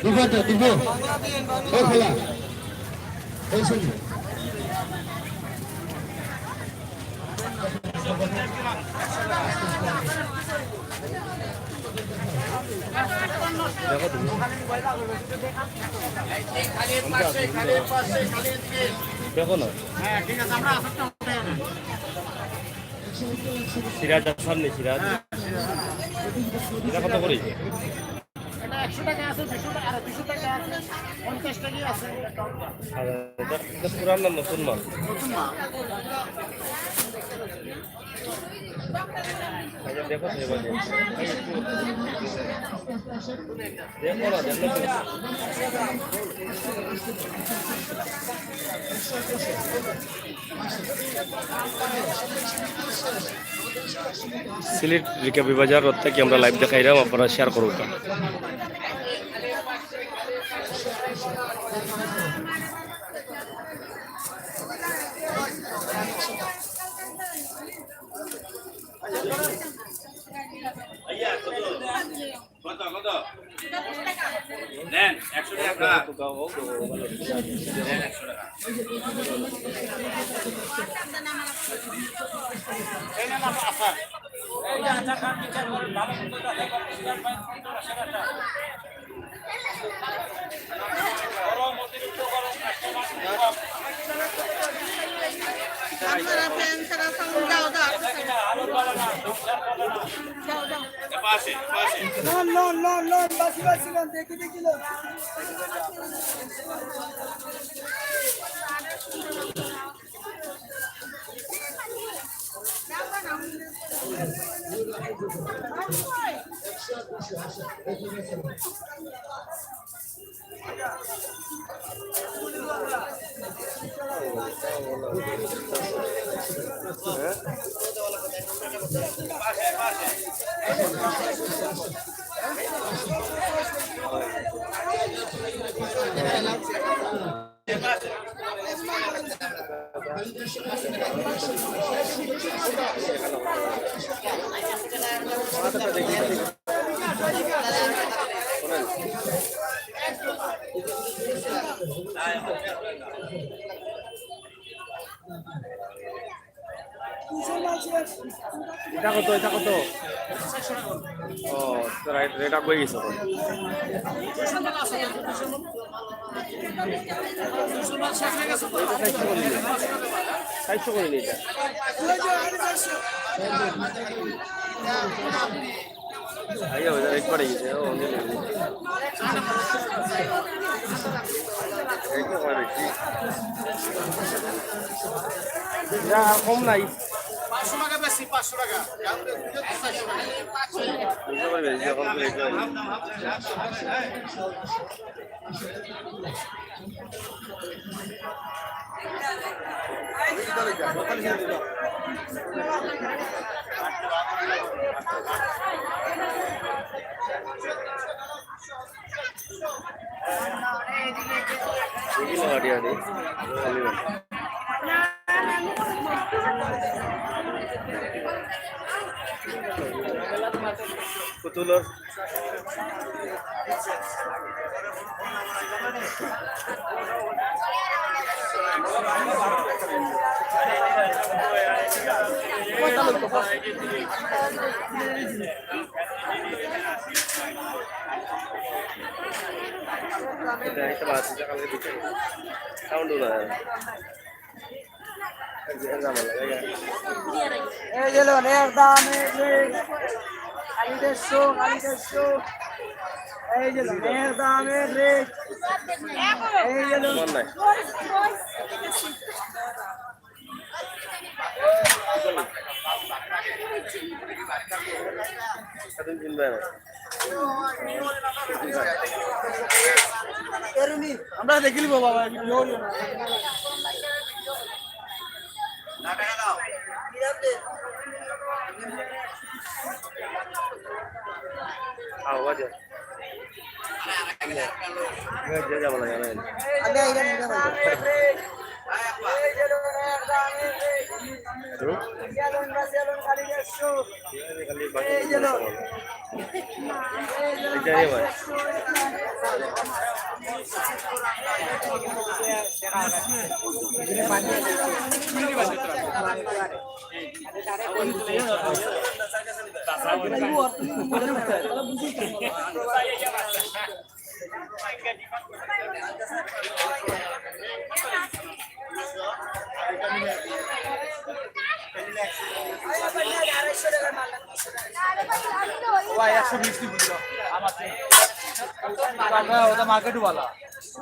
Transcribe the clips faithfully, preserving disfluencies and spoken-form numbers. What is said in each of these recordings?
দিব তো, দিব। ও খোলা। এই শুনি। দেখো না। সিরাজ আসার নেই, সিরাজ। এটা কত করে? এটা একশো টাকা আছে, দুশো টাকা, আর দুশো টাকা আছে, পঞ্চাশ টাকা আছে। আর এটা, এটা পুরান না নতুন মাল? নতুন মাল। আচ্ছা, দেখো তো এবার। দেখো না, দেখো না। সিলেট রিকাবি বাজার রোড থাকি আমরা live দেখাইরাম, আপনারা share করুন। কত, কত? নেন, একশো টাকা। নেন, একশো টাকা। এই নেন আপনার আচার। এই যে আচার খান বিচার করেন, ভালো মন্দ যাচাই করেন, সিরাজ ভাই, পনেরো সেরা চা। গরম, অতিরিক্ত গরম, customer কম। আপনারা fan ছাড়া sound দাও, দাও। এটা কিনা আলু বলে না, সংসার বলে না। যাও, যাও। এ পাশে, এ পাশে। লন, লন, লন, লন, বাসি, বাসি, লন, দেখি, দেখি, লন। এটা কত, এটা কত? ও, তো rate, rate up হয়ে গেছে তো। চারশো করে নিন। চারশো করে নিন এটা। আইয়া, ওইটা একবারে গেছে, ও, অনেক গেছে। একটু কমে বেশি। না, আর কম নাই। পাঁচশো টাকা বেশি, পাঁচশো টাকা। বুঝতে পারবে, এই যে এখন তো এটা পুতুলর এটা একটা বাদ দিতে কালকে দিতে। সাউন্ড না। এই যে লো, নের দাম এক রেট। খালি দেড়শো, খালি দেড়শো। এই যে লো, নের দাম এক রেট। এই যে লো। আমরা দেখিলি বাবা, খাওয়া যায়। যে যাবো না, জানেন। ওটা মার্কেট ওয়ালা।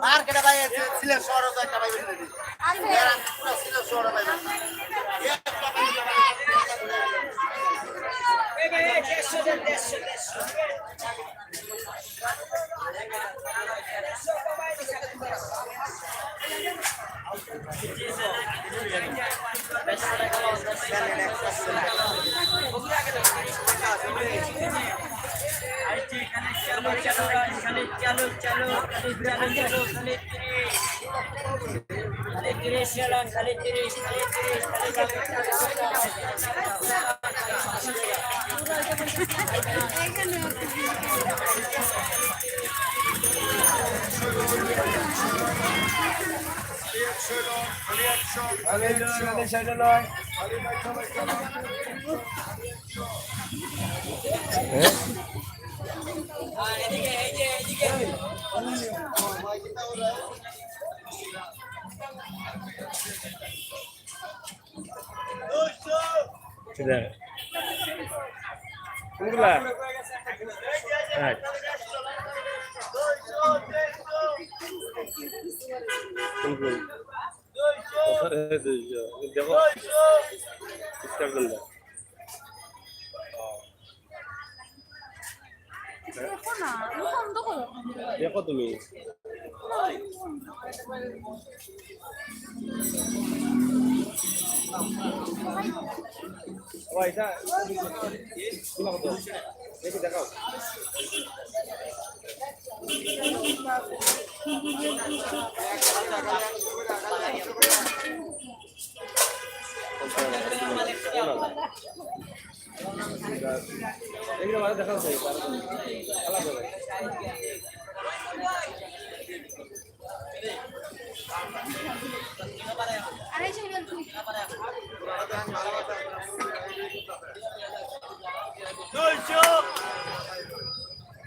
মার্কেটে ভাই, সিলেট শহরে তো একটা ভাই বেশি। পুরো সিলেট শহরে ভাই। কোনগুলা? রাইট। কোন কোন? দেখো। স্টার কোনটা? দেখো না, আমি বন্ধ করো। দেখো তুমি। ও, এটা, এটা দেখো। দেখি, দেখাও।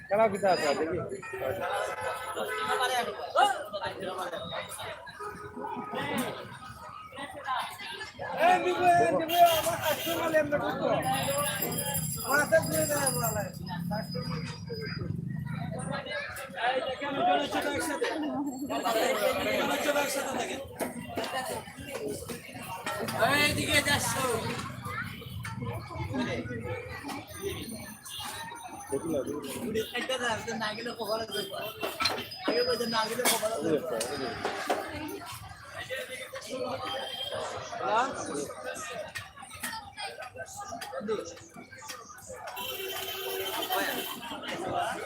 খেলা কিতা আছে, দেখি।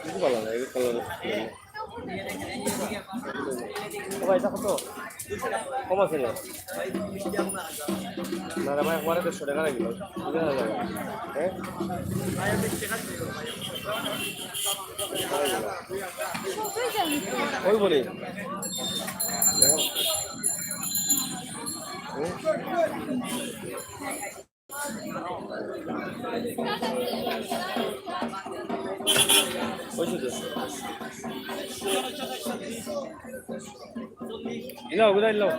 কিছু ভালো না, এগুলো ভালো না। ও ভাই, এটা কত? কম আছে না? না রে ভাই, একবারে দেড়শো টাকা লাগবে। বুঝা যাবে। হ্যাঁ? ওই বলি। হুম? ওই শুধু। ইলাও, বুঝাই ইলাও।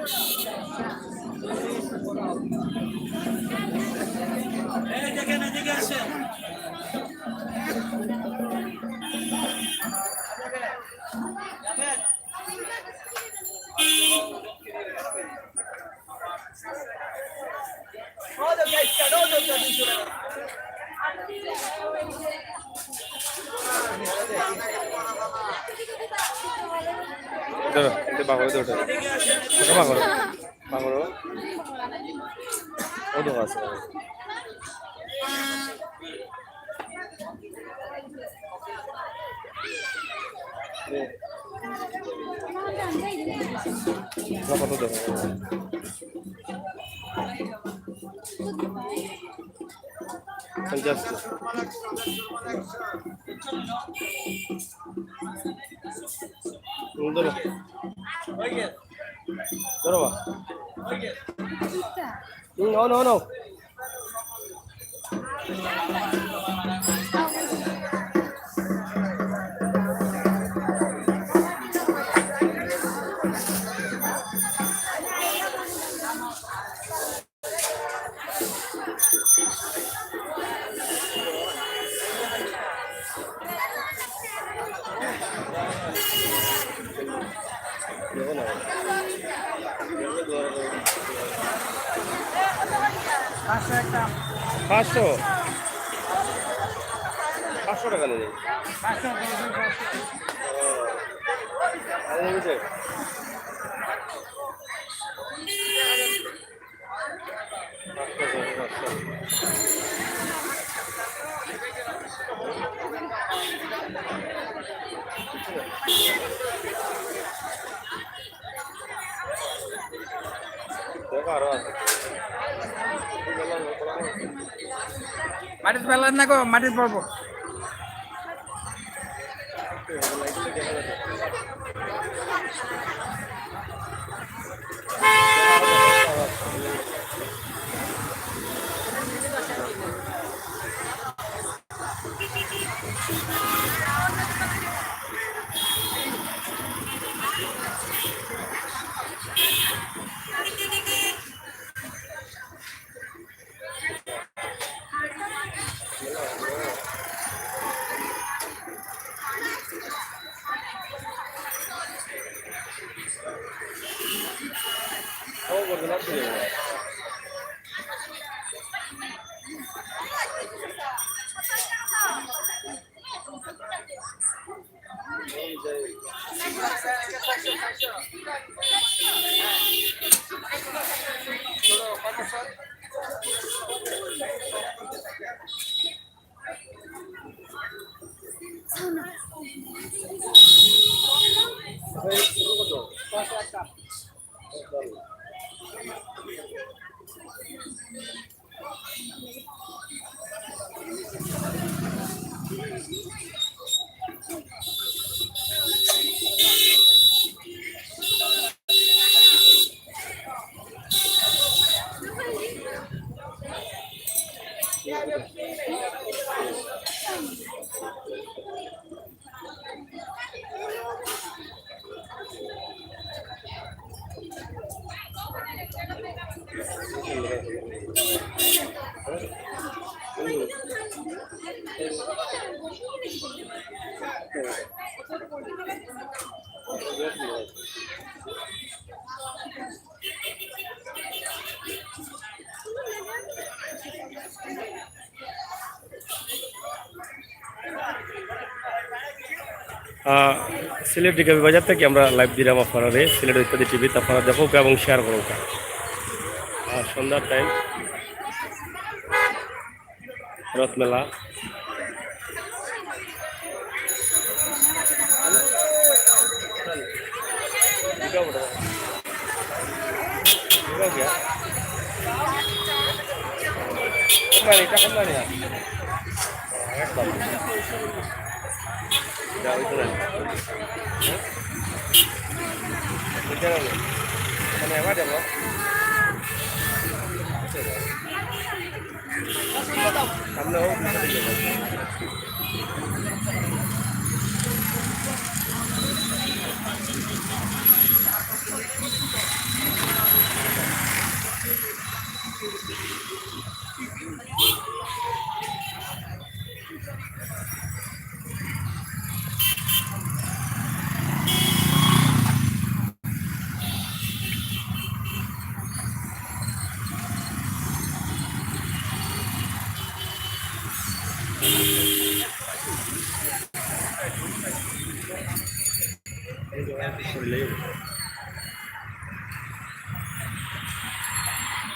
এই দেখেন, এদিকে আসেন। ধরো, এটা বাংলা ধরো। এটা বাংলা। বাংলা। ওই দেখো আছে। না, কত দেব? পঞ্চাশ টা। হুম, ধরো। ধরো বা। হুম, নাও, নাও, নাও। পাঁচশো একটা। পাঁচশো? পাঁচশো টাকা নেই। পাঁচশো, দশ, পাঁচশো। আরে, এই যে। মাটিত পেলার না গো, মাটিত পড়বো। আহ, সিলেট ঢেকাবি বাজার থাকি আমরা live দিরাম আপনারারে, সিলেট ইত্যাদি টিভি, আপনারা দেখউক্কা এবং share করউক্কা। আহ, সন্ধ্যার time। রথ মেলা।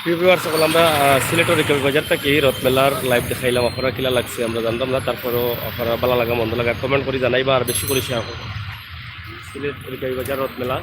প্রিয় viewers, অখন আমরা, আহ, সিলেটর ঢেকাবি বাজার থাকি রথ মেলার live দেখাইলাম। আপনারার কিলা লাগছে আমরা জানতাম না, তারপরেও আপনারার ভালা লাগা মন্দ লাগা comment করি জানাইবা, আর বেশি করি share করবা। সিলেট রেকাবি বাজার রথ মেলা।